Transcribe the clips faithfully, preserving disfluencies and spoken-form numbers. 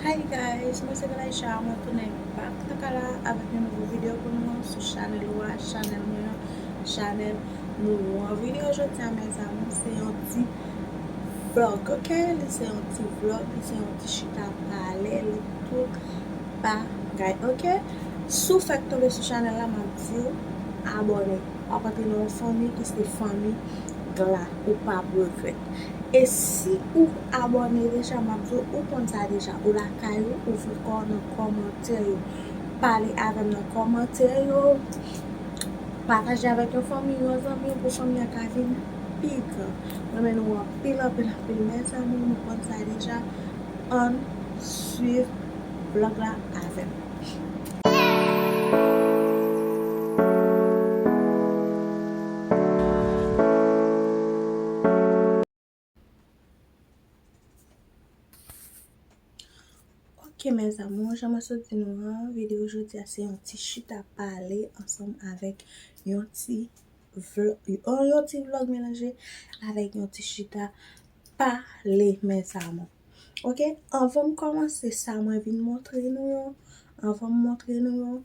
Hi guys, mwen se Laisha, mwen tounen back nan kay la avèk yon nouvo videyo pou nou sou chanèl ou a, chanèl mwen an, chanèl nou an. Videyo jodi a, mes amours, se yon ti vlog, ok? Li se yon ti vlog, li se yon ti chita pale, li tout bagay, ok? Si w fèk tonbe sou chanèl la, m ap di w abòne. W ap antre nan yon fanmi ki se fanmi gla, ou p ap regrèt. E si ou abòne deja, m ap di w, ou konn sa deja, ou lakay ou, ou vle kò w nan kòmantè yo. Pale avè m nan kòmantè yo. Pataje avèk yon fanmi, yon zanmi, pou fanmi an ka vin pi gran. Mwen renmen nou anpil, anpil, anpil, mes amours, nou konn sa deja. Ann swiv vlog la avè m. Ok, mes amours, jan mwen sot di nou an, videyo jodi a se yon ti chita pale ansanm avèk yon ti vlog, yon, yon ti vlog melanje avèk yon ti chita pale, mes amours. Ok, anvan m kòmanse sa mwen vin montre nou yo, anvan m montre nou yo,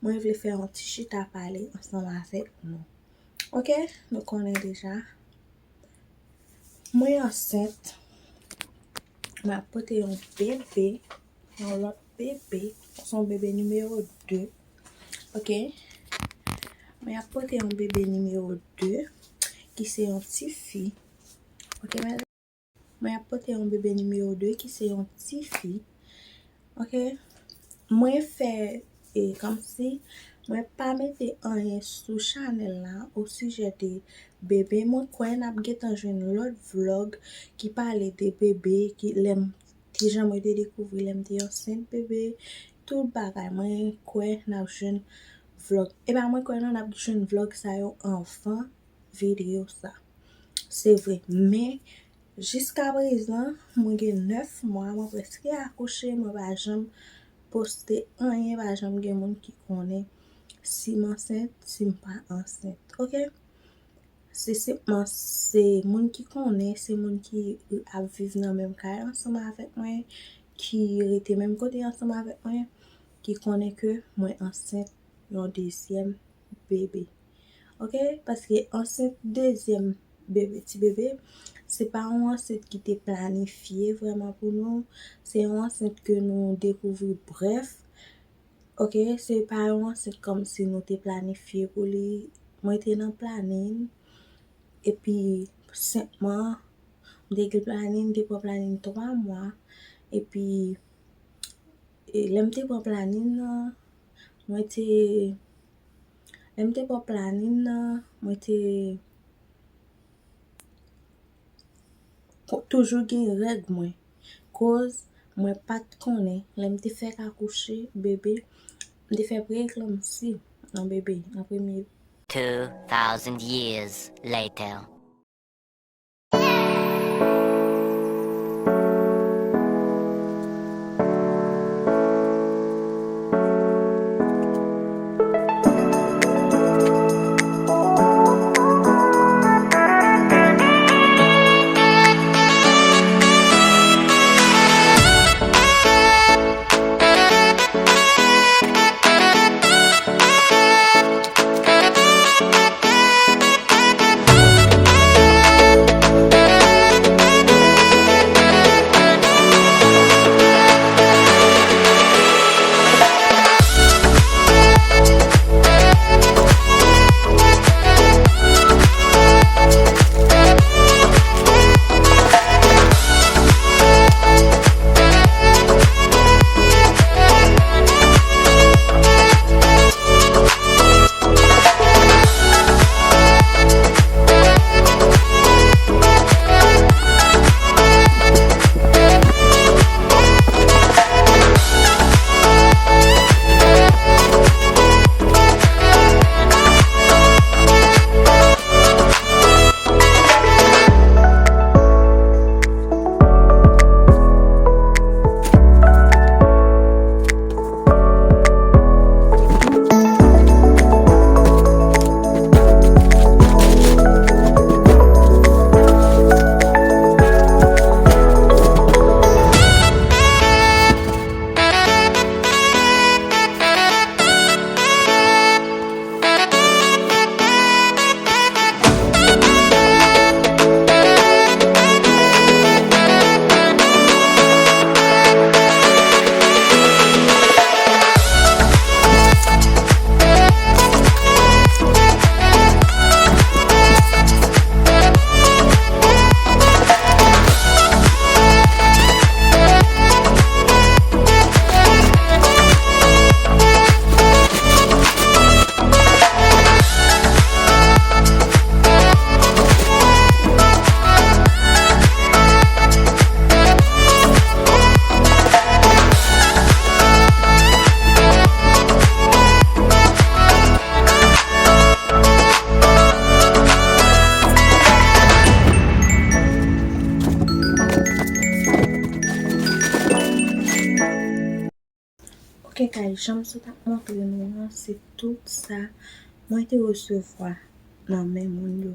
mwen vle fè yon ti chita pale ansanm avèk nou. Ok, nou konnen deja. Mwen ansent. Mwen ap pote yon bebe, yon lòt bebe. Se yon bebe nimewo de. Ok. Mwen ap pote yon bebe nimewo de, ki se yon ti fi. Ok, mwen ap pote yon bebe nimewo de, ki se yon ti fi. Ok. Mwen fè, e, kòmsi mwen pa mete anyen sou chanèl la o sijè de bebe. Mwen kwè n ap gentan jwenn lòt vlog ki pale de bebe, ki lè m, kijan mwen te dekouvri lè m te ansent bebe, tout bagay. Mwen kwè n ap jwenn vlog. Epa mwen kwè non, n ap jwenn vlog sa yo anvan videyo sa. Se vre, men jiska prezan, mwen gen nèf mwa, mwen prèske akouche, mwen pa janm poste anyen, pa janm gen moun ki konnen si m ansent, si m pa ansent, ok? Se senpman, se moun ki konnen, se moun ki ap viv nan menm kay ansanm avèk mwen, ki rete menm kote ansanm avèk mwen, ki konnen ke mwen ansent yon dezyèm bebe. Ok? Paske ansent dezyèm bebe, ti bebe, se pa yon ansent ki te planifye vrèman pou nou. Se yon ansent ke nou dekouvri brèf. Ok? Se pa yon ansent kòmsi nou te planifye pou li. Mwen te nan planin, epi senpman, m te gen planin, m te pran planin twa mwa, epi e lè m te pran planin nan, mwen te, lè m te pran planin nan, mwen te ko-, toujou gen règ mwen. Koz mwen pa t konnen, lè m te fèk akouche bebe, m te fè preeklanpsi nan bebe, nan premye. Two thousand years later. Kekay, jan m sot ap montre nou an, se tout sa mwen te resevwa nan men moun yo.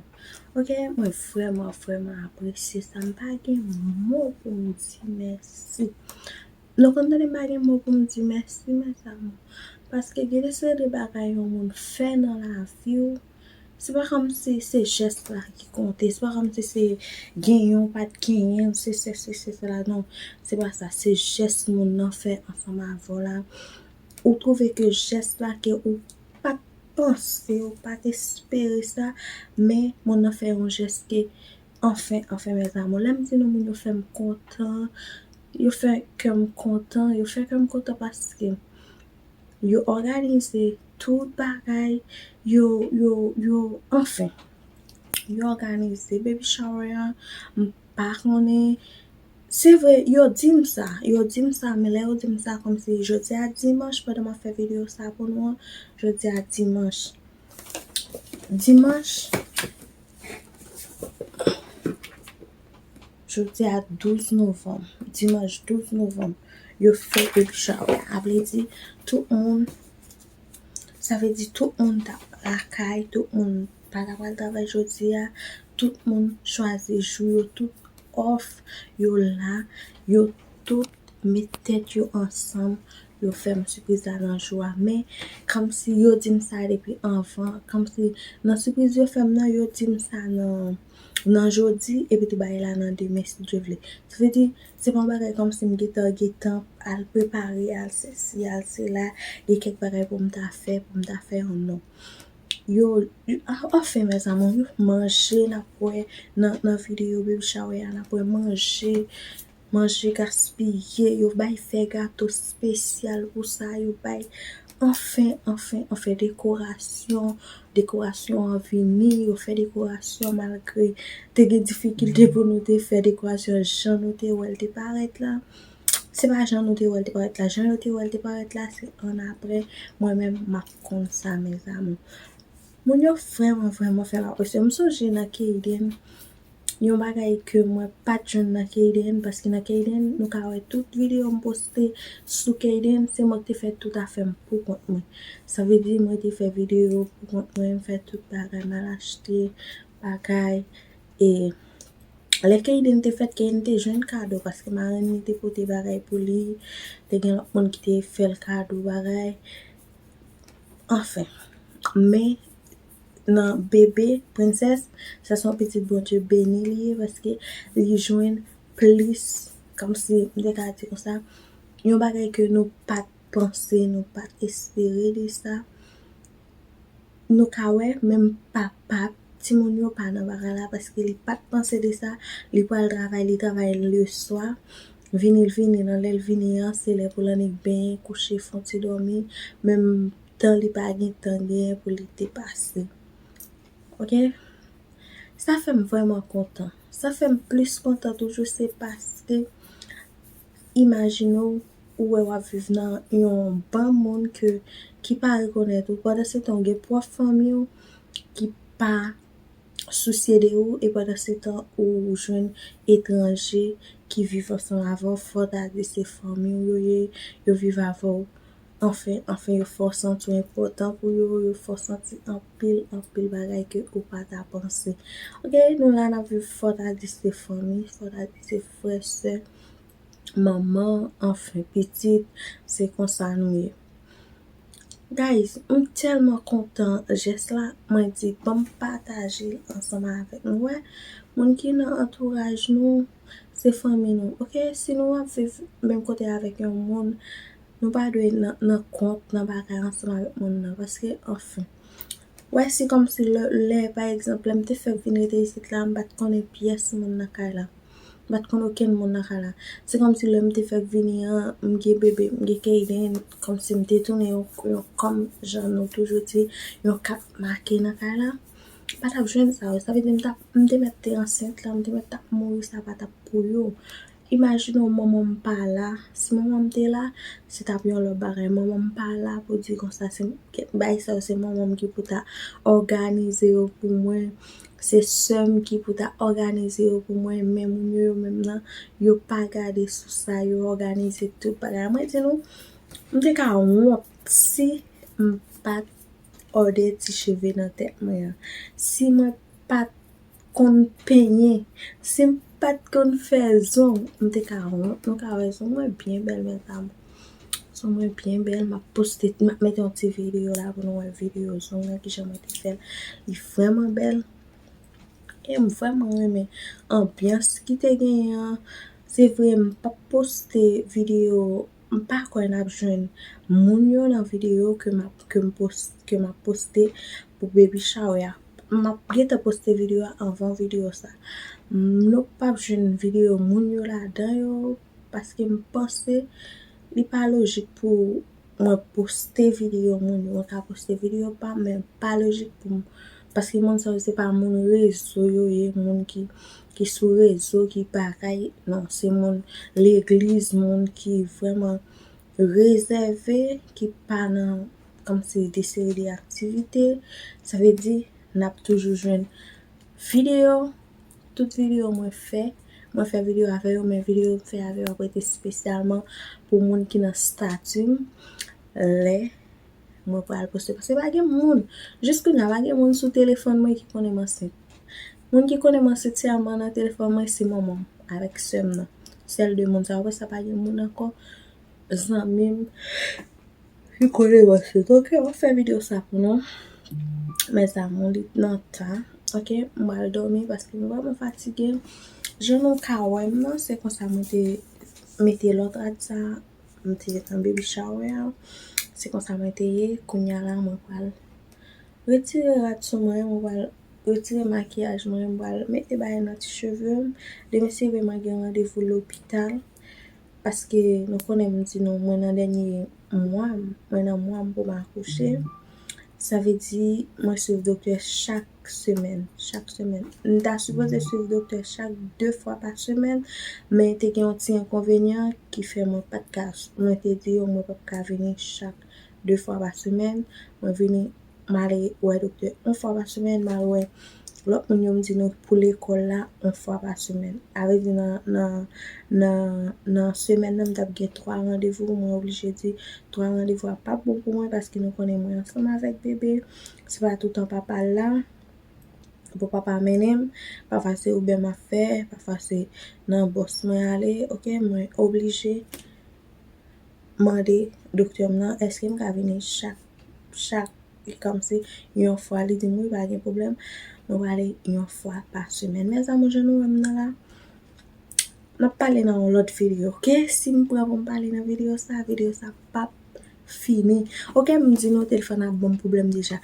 Ok, mwen vrèman, vrèman apresye sa. M pa gen mo pou m di mèsi. Nou konn tande m pa gen mo pou m di mèsi, mèsi amour. Paske gen de seri de bagay yon moun fè nan lavi w, se pa kòmsi se jès la ki konte, se pa kòmsi se genyen w pa t genyen, se sesi, se sela, non. Se pa sa, se jès moun nan fè ansanm avè w la. Ou twouve ke jès la ke ou pa t panse, ou pa t espere sa, men moun nan fè yon jès ke, anfen, anfen, mèzanmi, lè m di nou moun yo fè m kontan, yo fè kè m kontan, yo fè kè m kontan paske yo òganize tout bagay, yo, yo, yo, anfen, yo òganize baby shower an, m pa konnen, se vre, yo di m sa, yo di m sa, men lè yo di m sa, kòmsi jodi a dimanch, pandan m ap fè videyo sa pou nou an, jodi a dimanch, dimanch, jodi a douz novanm, dimanch douz novanm, yo fè baby shower. A vle di, tout moun, sa vle di tout moun t ap lakay, tout moun pa t ap al travay jodi a, tout moun chwazi jou yo, tout off, yo la, yo tout met tèt yo ansanm, yo fè m sipriz la nan jou a. Men, kòmsi yo di m sa depi anvan, kòmsi nan sipriz yo fè m nan, yo di m sa nan, nan jodi, epi tou bagay la nan demen, si Dye vle. Sa vle di, se pa yon bagay kòmsi m gentan, gentan al prepare, al sesi, al sela, gen kèk bagay pou m ta fè, pou m ta fè yon non. Yo, yo, anfen, mèzanmi, yo manje, n ap wè nan, nan videyo baby shower a, n ap wè manje, manje gaspiye, yo bay fè gato espesyal pou sa, yo bay, anfen, anfen, anfen, dekorasyon, dekorasyon an vini, yo fè dekorasyon malgre te gen difikilte pou nou te fè dekorasyon jan nou te wè l te parèt la. Se pa jan nou te wè l te parèt la. Jan yo te wè l te parèt la, se ann apre. Mwen menm, m ap konn sa, mèzanmi. Moun yo vrèman, vrèman fè m apresye. M sonje nan Kayden, yon bagay ke mwen pa t jwenn nan Kayden, paske nan Kayden, nou ka wè tout videyo m poste sou Kayden, se mwen ki te fè tout afè m pou kont mwen. Sa vle di, mwen te fè videyo pou kont mwen, m fè tout bagay, m al achte bagay, e lè Kayden te fèt, Kayden te jwenn kado, paske marenn li te pote bagay pou li, te gen lòt moun ki te fè l kado bagay. Anfen, men nan bebe, prensès, sa se yon pitit Bondye beni li ye, paske li jwenn plis, kòmsi, m te ka di konsa, yon bagay ke nou pa t panse, nou pa t espere de sa. Nou ka wè, menm papa timoun yo pa nan bagay la, paske li pa t panse de sa, li pral travay, li travay leswa, vini l vini, nan lè l vini an, se lè pou l annik benyen, kouche, fè yon ti dòmi, menm tan li pa gen tan genyen pou li te pase. Ok? Sa fè m vrèman kontan. Sa fè m plis kontan toujou, se paske, imajine w, ou wè w ap viv nan yon bann moun ke, ki pa rekonèt ou. Pandan se tan, ou gen pwòp fanmi w ki pa sousye de ou, e pandan se tan, ou jwenn etranje ki viv ansanm avè w, fò w ta di se fanmi w yo ye, yo viv avè w. Anfen, anfen, yo fè w santi w enpòtan pou yo, yo fè w santi anpil, anpil bagay ke ou pa ta panse. Ok, nou la n ap viv, fò w ta di se fanmi, fò w ta di se frè, sè, manman, anfen, pitit, se konsa nou ye. Guys, m tèlman kontan jès la, mwen di, ban m pataje l ansanm avèk nou. Wè, moun ki nan antouraj nou, se fanmi nou. Ok, si nou ap viv menm kote avèk yon moun, nou pa dwe nan, nan kont, nan bagay ansanm avèk moun nan. Paske, anfen, wè, se kòmsi lè, lè, pa egzanp, lè m te fèk vin rete isit la, m pa t konnen pyès moun nan kay la. M pa t konn okenn moun nan kay la. Se kòmsi lè m te fèk vini an, m gen bebe, m gen Kayden, kòmsi m te tounen yon, yon kòm, jan nou toujou di, yon kat make nan kay la. M pa t ap jwenn sa yo. Sa vle di m t ap, m te mèt te ansent la, m te mèt t ap mouri, sa pa t ap pou yo. Imajine w, manman m pa la. Si manman m te la, se t ap yon lòt bagay. Manman m pa la pou di konsa, se, bay sa yo, se manman m ki pou ta òganize yo pou mwen. Se sè m ki pou ta òganize yo pou mwen, men moun yo, yo menm nan, yo pa gade sou sa, yo òganize tout bagay. Mwen di nou, M te ka wont si m pa t òdè ti cheve nan tèt mwen an. Si mwen pa t konn penyen, si m pa t konn fè zong, m te ka wont. Nou ka wè zong mwen byen bèl, mezanmi. Zong mwen byen bèl. M ap poste, m ap mete yon ti videyo la pou nou wè videyo zong nan, kijan mwen te fè l. Li vrèman bèl. E m vrèman renmen anbyans ki te genyen an. Se vre, m p ap poste videyo, m pa kwè n ap jwenn moun yo nan videyo ke m ap, ke m pos-, ke m ap poste pou baby shower a. M ap gentan poste videyo a anvan videyo sa. Nou p ap jwenn videyo moun yo ladan yo, paske m panse li pa lojik pou mwen poste videyo moun yo. Mwen ka poste videyo pa m, men pa lojik pou m, paske moun sa yo se pa moun rezo yo ye, moun ki, ki sou rezo, ki bagay, non, se moun legliz, moun ki vrèman rezève, ki pa nan, kòmsi, de seri de aktivite. Sa vle di, n ap toujou jwenn videyo, tout videyo mwen fè, mwen fè videyo avè yo, men videyo m fè avè yo ap rete espesyalman pou moun ki nan stati m. Lè mwen pral poste, paske pa gen moun, jis kounye a, pa gen moun sou telefòn mwen ki konnen m ansent. Moun ki konnen m ansent sèlman nan telefòn mwen, se manman m avèk sè m nan. Sèl de moun sa yo, apre sa, pa gen moun ankò, zanmi m, ki konnen m ansent. Ok, m ap fè videyo sa pou nou. Mezanmi, li nan tan. Ok, m pral dòmi paske m vrèman fatige. Jan nou ka wè m nan, se konsa mwen te mete lòt rad sa, m te nan baby shower a. Se konsa mwen te ye. Kounya la, mwen pral retire rad sou mwen, mwen pral retire makiyaj mwen, mwen pral mete bagay nan ti cheve m. Demen se vre mwen gen randevou lopital, paske nou konnen m di nou, mwen nan dènye mwa m, mwen nan mwa m pou m akouche. Sa vle di, mwen swiv doktè chak semèn, chak semèn. M ta sipoze swiv doktè chak de fwa pa semèn, men te gen yon ti enkonvenyan ki fè mwen pa t ka, mwen te di yo mwen p ap ka vini chak de fwa pa semèn. Mwen vini, m ale wè doktè yon fwa pa semèn, m al wè lòt moun yo, m di nou pou lekòl la yon fwa pa semèn. Sa vle di nan, nan, nan, nan semèn nan, m t ap gen twa randevou, mwen oblije di twa randevou a p ap bon pou mwen paske nou konnen mwen ansanm avèk bebe. Se pa toutan papa l la. Pou papa mennen m, pafwa se Uber m ap fè, pafwa se nan bòs mwen ale, ok, mwen oblije mande doktè m nan, èske m ka vini chak, chak, e kòmsi yon fwa, li di m, wi, pa gen pwoblèm, mwen prale yon fwa pa semèn. Mezanmi, jan nou wè m nan la, n ap pale nan yon lòt videyo, ok? Si m pran pou m pale nan videyo sa, videyo sa p ap fini. Ok, m di nou telefòn ap ban m pwoblèm deja.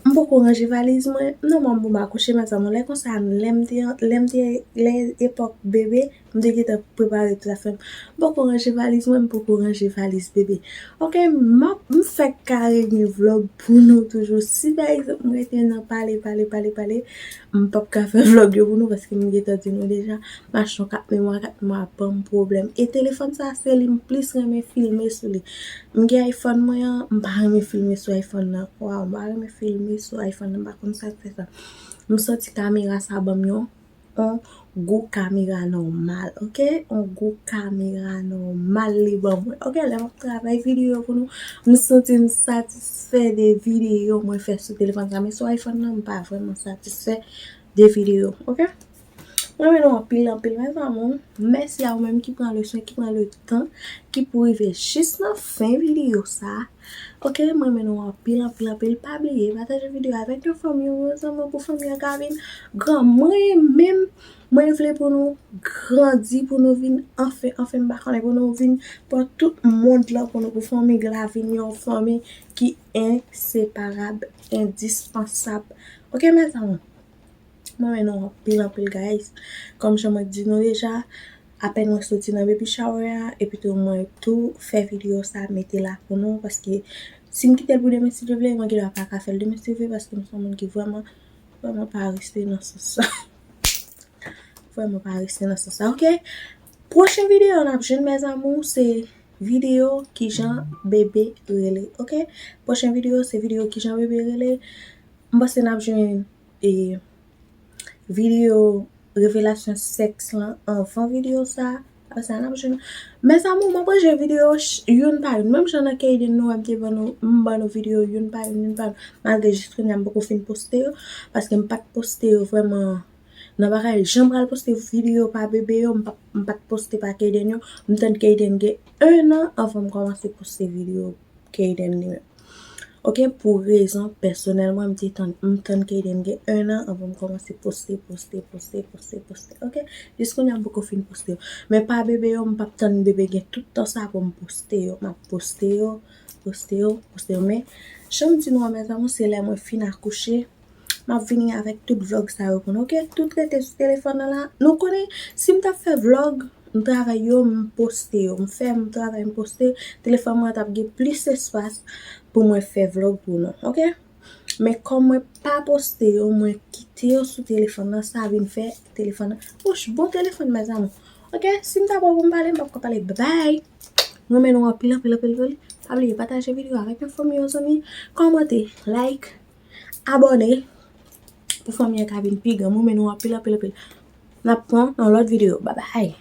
M poko ranje valiz mwen. Non, mwen pou m akouche, mezanmi. Lè konsa, lè m te, lè m te, lè epòk bebe, m te gentan prepare tout zafè m. M poko ranje valiz mwen, m poko ranje valiz bebe. Ok, m ap, m fèk ka renmen vlòg pou nou toujou. Si pa egzanp, m rete nan pale, pale, pale, pale, m p ap ka fè vlòg yo pou nou paske m gentan di nou deja, machin kat memwa, kat memwa ban m pwoblèm. E telefòn sa, se li m plis renmen filme sou li. M gen iPhone mwen an, m pa renmen filme sou iPhone nan. Waw, m pa renmen filme sou iPhone nan, m pa konn sa k fè sa. M santi kamera sa ban m yon, yon gou kamera nòmal, ok? Yon gou kamera nòmal li ban mwen. Ok, lè m ap travay videyo pou nou, m santi m satisfè de videyo mwen fè sou telefòn sa. Men sou iPhone nan, m pa vrèman satisfè de videyo, ok? Mwen renmen nou anpil, anpil, mezanmi. Mèsi a ou menm ki pran le swen, ki pran le tan, ki pou rive jis nan fen videyo sa. Ok, mwen renmen nou anpil, anpil, anpil. Pa bliye, pataje videyo avèk yon fanmi ou, yon zanmi ou pou fanmi an ka vin gran. Mwen menm, mwen vle pou nou grandi, pou nou vin anfen, anfen, m pa konnen, pou nou vin pran tout mond lan pou nou, pou fanmi la vin yon fanmi ki enseparab, endispansab. Ok, mezanmi? Mwen renmen nou anpil, anpil, guys. Kòm jan mwen di nou deja, apèn mwen soti nan baby shower a, epi tou mwen tou fè videyo sa, mete la pou nou, paske si m kite l pou demen, si Dye vle, mwen gendwa pa ka fè l demen, si Dye vle, paske m se yon moun ki vrèman, vrèman pa reste nan sans sa. Vrèman pa reste nan sans sa, ok? Pwochen videyo n ap jwenn, mes amours, se videyo kijan bebe rele, ok? Pwochen videyo, se videyo kijan bebe rele. M panse n ap jwenn, e, videyo revelasyon sèks lan anvan videyo sa. Apre sa, n ap jwenn. Mes amours, m ap ranje videyo ch- youn pa youn. Menm jan nan Kayden nou wè m te ban nou, m ban nou videyo youn pa youn, youn pa youn. Malgre jis kounye a m poko fin poste yo, paske m pa t poste yo vrèman nan bagay. Jan m pral poste videyo pa bebe yo, m pa, m pa t poste pa Kayden yo. M tann Kayden gen en an anvan m kòmanse poste videyo Kayden li menm. Ok, pou rezon pèsonèl mwen, m te tann, m tann Kayden gen en an anvan m kòmanse poste, poste, poste, poste, poste. Ok, jis kounye a m poko fin poste yo. Men pa bebe yo, m p ap tann bebe gen tout tan sa pou m poste yo. M ap poste yo, poste yo, poste yo. Men, jan m di nou an, mes amours, se lè mwen fin akouche, m ap vini avèk tout vlog sa yo pou nou, ok? Tout rete sou telefòn nan la. Nou konnen, si m t ap fè vlog, m travay yo, m poste yo. M fè, m travay, m poste. Telefòn mwen t ap gen plis espas pou mwen fè vlog pou nou, ok? Men kòm mwen pa poste yo, mwen kite yo sou telefòn nan, sa vin fè telefòn nan. Ouch, bon telefòn, mes amours. Ok, si m ta pran pou m pale, m p ap ka pale. Babay! M renmen nou anpil, anpil, anpil, anpil. Pa bliye pataje videyo avèk yon fanmi, yon zanmi. Kòmante, like, abòne. Pou fanmi an ka vin pi gran. M renmen nou anpil, anpil, anpil. N ap pran yon lòt videyo. Babay!